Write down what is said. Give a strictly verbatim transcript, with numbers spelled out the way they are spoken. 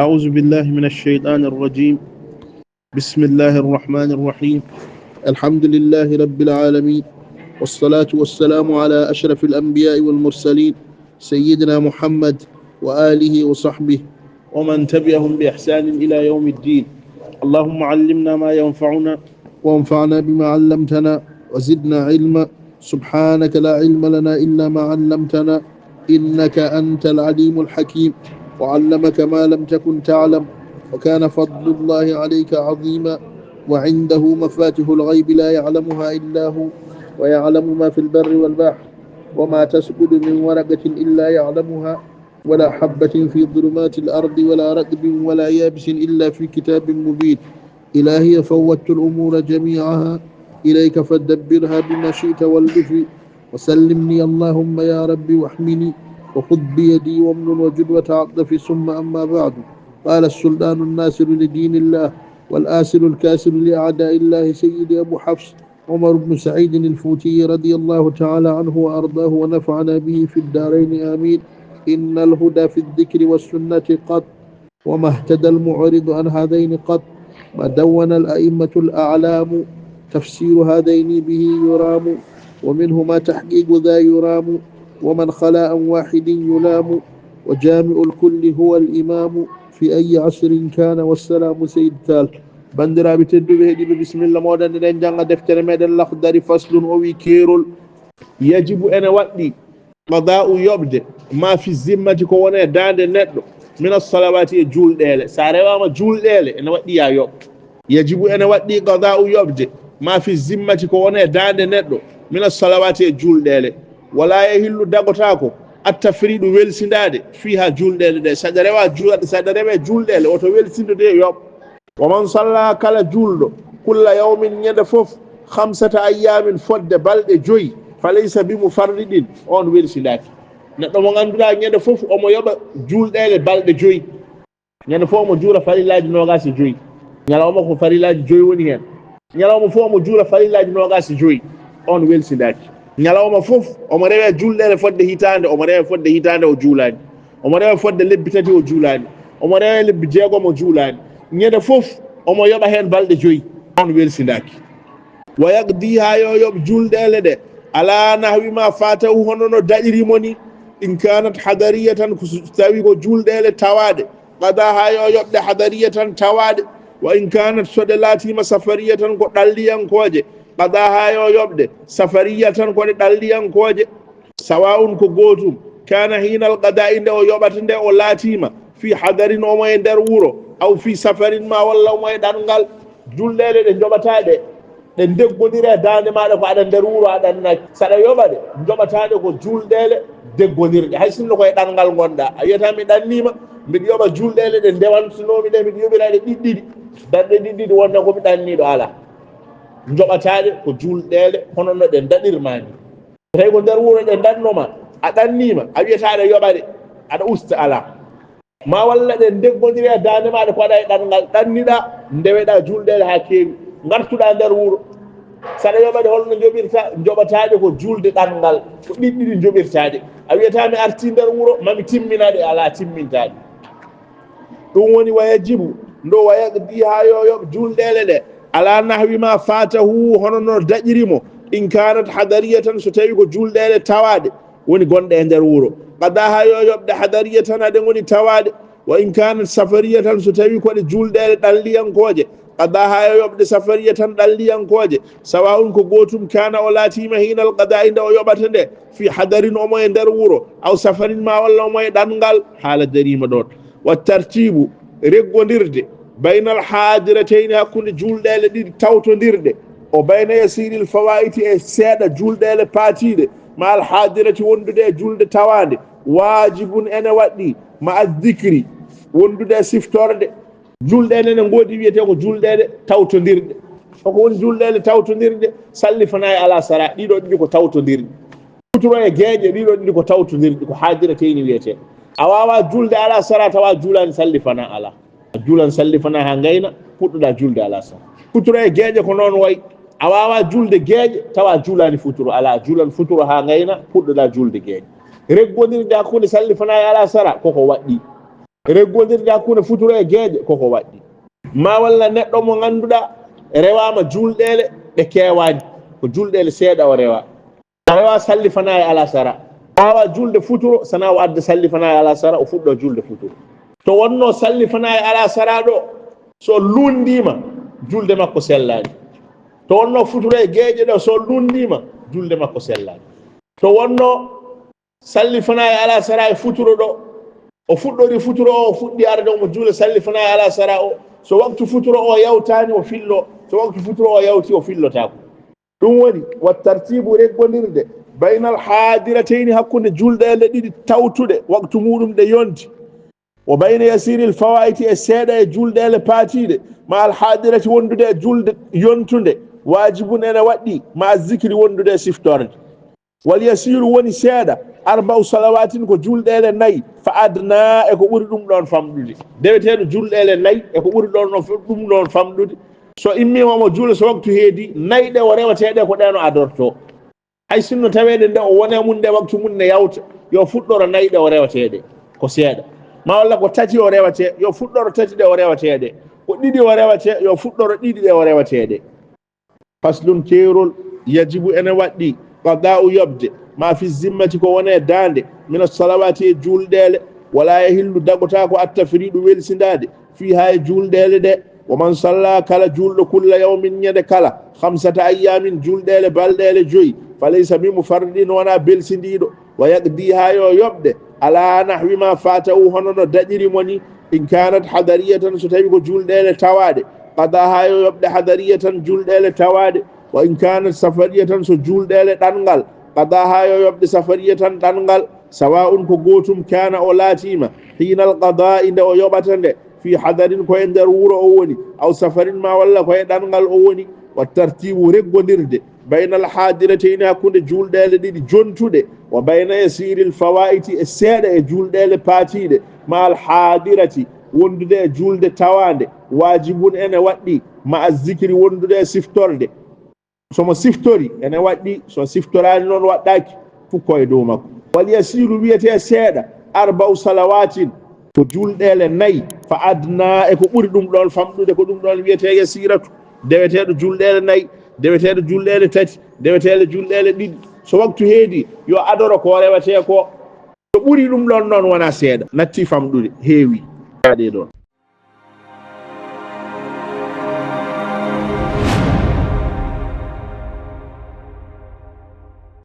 أعوذ بالله من الشيطان الرجيم. بسم الله الرحمن الرحيم. الحمد لله رب العالمين، والصلاة والسلام على أشرف الأنبياء والمرسلين، سيدنا محمد وآله وصحبه ومن تبعهم بإحسان إلى يوم الدين. اللهم علمنا ما ينفعنا، وانفعنا بما علمتنا، وزدنا علما. سبحانك لا علم لنا إلا ما علمتنا، إنك أنت العليم الحكيم. وعلمك ما لم تكن تعلم، وكان فضل الله عليك عظيما. وعنده مفاتح الغيب لا يعلمها إلا هو، ويعلم ما في البر والبحر، وما تسقط من ورقة إلا يعلمها، ولا حبة في ظلمات الأرض ولا رطب ولا يابس إلا في كتاب مبين. إلهي فوضت الأمور جميعها إليك فدبرها بما شئت والطف، وسلمني اللهم يا رب واحمني، وخذ بيدي وامنن وجد وتعطف. ثم أما بعد، قال السلطان الناصر لدين الله والآسر الكاسر لأعداء الله سيدي أبو حفص عمر بن سعيد الفوتي رضي الله تعالى عنه وأرضاه ونفعنا به في الدارين آمين: إن الهدى في الذكر والسنة قط، وما اهتدى المعرض عن هذين قط، ما دون الأئمة الأعلام، تفسير هذين به يرام، ومنهما تحقيق ذا يرام، ومن خلا عن واحد يلام، وجامع الكل هو الإمام، في أي عصر كان. والسلام سيد تال. Banndiraaɓe tedduɓe heɗiiɓe, bisimilla mooɗon, eɗen jannga deftere meɗen Lakhdari, faslun, o wi keerol. Yajibu, ene waɗɗi, qadaa'u, yoɓde, ma fi zimmati, ko woni e daande neɗɗo, mina salawaati, e juulɗeele. So a rewaama juulɗeele, ene waɗɗi yo a yoɓ. Yajibu, ene waɗɗi, qadaa'u, yoɓde, ma fi zimmati, ko woni e daande neɗɗo, mina salawaati, e juulɗeele. Wala yahillu, dagotaako, attafriidu, welsindaade, fiiha, juulɗeele ɗe. So aɗa rewa juul-, so aɗa rewa juulɗeele, woto welsindo de yoɓ. Wa man salla, kala juulɗo, kulla yawmin, ñande fof, khamsata ayyaamin, fodde balɗe joyi, fa laysa bi mufarridin, on welsindaaki. Neɗɗo mo ngannduɗaa ñande fof omo yoɓa juulɗeele balɗe joyi. Ñande fof omo juula farillaaji noogaas e joyi. Ñalawma ko farillaaji joyi woni heen. Ñalawma fof omo juula farillaaji noogaas e joyi, on welsindaaki. Ñalawma fof omo rewa juulɗeele fodde hitaande, omo rewa fodde hitaande o juulaani. Omo rewa fodde lebbi tati o juulaani. Omo rewa lebbi jeegom o juulaani. Ñande fof omo yoɓa heen balɗe joyi, on welsindaaki. Wa yaqdi, haa yo yoɓ juulɗeele ɗe, ala nahwi ma fatahu, hono no daɗiri mo ni. In kanat hadariyatan, ko so tawi ko juulɗeele tawaaɗe, qada, haa yo yoɓ ɗe hadariyatan tawaaɗe. Wa in kanat, so ɗe laatiima safariyatan, ko ɗalliyankooje, qada, haa yo yoɓ ɗe safariyatan, ko ɗe ɗalliyankooje. Sawa'un, ko gootum, kana hinal qada'i, nde o yoɓata nde o laatiima, fi hadarin, omo e nder wuro, aw fi safarin, ma walla omo e ɗanngal. Juulɗeele ɗe njoɓataa ɗe, ɗe ndeggondiraa daande maaɗa ko aɗa nder wuro, aɗa naaj. So aɗa yoɓa ɗe, njoɓataa ɗe ko juulɗeele deggondirɗe. Hay sinno ko e ɗanngal ngonɗaa, a wiyataa mi ɗanniima, mbiɗa yoɓa juulɗeele ɗe ndewantunoomi ɗe, mbiɗa yoɓira ɗe ɗiɗɗiɗi. Darɗe ɗiɗɗiɗi wonde ko mi ɗanniiɗo, alaa. Njoɓataa ɗe ko juulɗeele hono no ɗe ndaɗirmaa ni. Tawi ko nder wuro ɗe ndanno ma, a ɗanniima, a wiyataa aɗa yoɓa ɗe, aɗa usta, alaa. Ma walla ɗe ndeggondiri e daande maaɗa, ko aɗa e ɗanngal, ɗanniɗaa, ndeweɗaa juulɗeele haa keewi, ngartuɗaa nder wuro. So aɗa yoɓa ɗe, holno njoɓirta? Njoɓataa ɗe ko juulde ɗanngal, ko ɗiɗɗiɗi njoɓirtaa ɗe. A wiyataa mi artii nder wuro, ma mi timmina ɗe, alaa, timmintaa ɗe. Ɗum woni wa yajibu, ndo wa yaqdi, haa yo yoɓ juulɗeele ɗe, ala nahwi ma fatahu, hono no daƴiri mo, in kanat hadariyatan, so tawi ko juulɗeele tawaaɗe, woni gonɗe e nder wuro, qada, haa yo yoɓ ɗe hadariyatan, haa ɗe ngoni tawaaɗe, wa in kanat safariyatan, so tawi ko ɗe juulɗeele ɗalliyankooje, qada, haa yo yoɓ ɗe safariyatan, ɗalliyankooje, sawa'un, ko gootum, kana, o laatiima, hinal qada'i, nde o yoɓata nde, fi hadarin, omo e nder wuro, aw safarin, ma walla omo e ɗanngal, haala dariima ɗoon. Wa tartibu, reggondirde, baynal haadiratayni, hakkunde juulɗeele ɗiɗi tawtondirɗe, o bayna yasiril fawaiti, e seeɗa juulɗeele paatiiɗe, ma al haadirati, wondude e juulde tawaande, waajibun, ene waɗɗi, ma al dikri, wondude e siftorde. Juulɗeele ne ngoodi wiyetee ko juulɗeele tawtondirɗe. Ko ko woni juulɗeele tawtondirɗe? Salli fanaa'i alaa sara, ɗiɗo ɗiɗi ko tawtondirɗe. Futuro e geeƴe, ɗiɗo ɗiɗi ko tawtondirɗi, ko haadiratayni wiyetee. A waawaa juulde alaa sara tawa juulaani salli fanaa alaa. A juulan salli fanaa haa ngayna, puɗɗoɗaa juulde alaa sara. Futuro e geeƴe ko noon wayi. A waawaa juulde geeƴe tawa juulaani futuro alaa. A juulan futuro haa ngayna, puɗɗoɗaa juulde geeƴe. Reggondirde hakkunde salli fanaa e alaa sara, koko waɗɗi. Reggondirde hakkunde futuro e geeƴe koko waɗɗi. Ma walla neɗɗo mo ngannduɗaa rewaama juulɗeele ɗe keewaani, ko juulɗeele seeɗa o rewa. A rewa salli fanaa e alasara. Waawa juulde futuro, sana o adda salli fanaa e alasara, o fuɗɗo juulde futuro. To wonno salli fanaa e alasara ɗo, so lunndiima, juulde makko sellaani. To wonno futuro e geeƴe ɗo, so lunndiima, juulde makko sellaani. To wonno salli fanaa e alasara e futuro ɗo, o fuɗɗori futuro o, o fuɗɗi arde omo juula salli fanaa e alasara o, so waktu futuro o yawtaani, o fillo, so waktu futuro o yawti, o fillotaako. Ɗum woni, wa tartibu, reggondirde, baynal haadiratayni, hakkunde juulɗeele ɗiɗi tawtuɗe waktu muuɗum ɗe yonti, wa bayna yasiril fawaiti, e seeɗa e juulɗeele paatiiɗe, ma al haadirati, wondude e juulde yontunde, waajibun, ene waɗɗi, ma zikri, wondude e siftorde. Wal yasiru, woni seeɗa, arba'u salawatin, ko juulɗeele nayi, fa adna, e ko ɓuri ɗum ɗoon famɗude. Deweteeɗo juulɗeele nayi e ko ɓuri ɗoon no, ɗum ɗoon famɗude. So immiima omo juula, so waktu heedi, nayi ɗe o rewetee ɗe ko ɗeen o adortoo. Hay sinno taweede nde o woni e mum nde waktu mum ne yawta, yo fuɗɗoro nayi ɗe o rewetee ɗe, ko seeɗa. Ma walla ko tati o rewetee, yo fuɗɗoro tati ɗe o rewetee ɗe. Ko ɗiɗi o rewetee, yo fuɗɗoro ɗiɗi ɗe o rewetee ɗe. Faslun, keerol, yajibu, ene waɗɗi, qadaa'u, yoɓde, ma fi zimmati, ko woni e daande, mina salawaati, e juulɗeele, wala yahillu, dagotaako, attafriiɗu, welsindaade, fiihaa, e juulɗeele ɗe. Wa man salla, kala juulɗo, kulla yawmin, ñande kala, khamsata ayyaamin, juulɗeele balɗeele joyi, fa laysa bi mufarridin, wonaa belsindiiɗo, wa yaqdiihaa, yo yoɓ ɗe, ala nahwi ma faatahu, hono no daɗiri mo ni, in kaanat hadariyatan, so tawi ko juulɗeele tawaaɗe, qadaahaa, yo yoɓ ɗe hadariyatan, juulɗeele tawaaɗe, wa in kaanat safariyatan, so juulɗeele ɗanngal, qadaahaa, yo yoɓ ɗe safariyatan, ɗanngal, sawaa'un, ko gootum, kaana, o laatiima, hiinal qadaa'i, nde o yoɓata nde, fii hadarin, ko e nder wuro o woni, aw safarin, ma walla ko e ɗanngal o woni, wa tartiibu, reggondirde, baynal haadiratayni, hakkunde juulɗeele ɗiɗi jontuɗe, wa bayna yasiiril fawaa'iti, e seeɗa e juulɗeele paatiiɗe, ma'al haadirati, wondude e juulde tawaande, waajibun, ene waɗɗi, ma'a zikri, wondude e siftorde. So mo siftori, ene waɗɗi, so siftoraani noon waɗɗaaki, fof ko e dow makko. Wal yasiiru, wiyetee seeɗa, arba'u salawaatin, ko juulɗeele nayi, fa adna, e ko ɓuri ɗum ɗoon famɗude, ko ɗum ɗoon wiyetee yasiiratu. Deweteeɗo juulɗeele nayi, deweteeɗo juulɗeele tati, deweteeɗo juulɗeele ɗiɗi. So waktu heedi, yo adoro ko rewetee ko. So ɓuri ɗum ɗoon noon, wonaa seeɗa, natti famɗude, heewi. Ɗee ɗoon.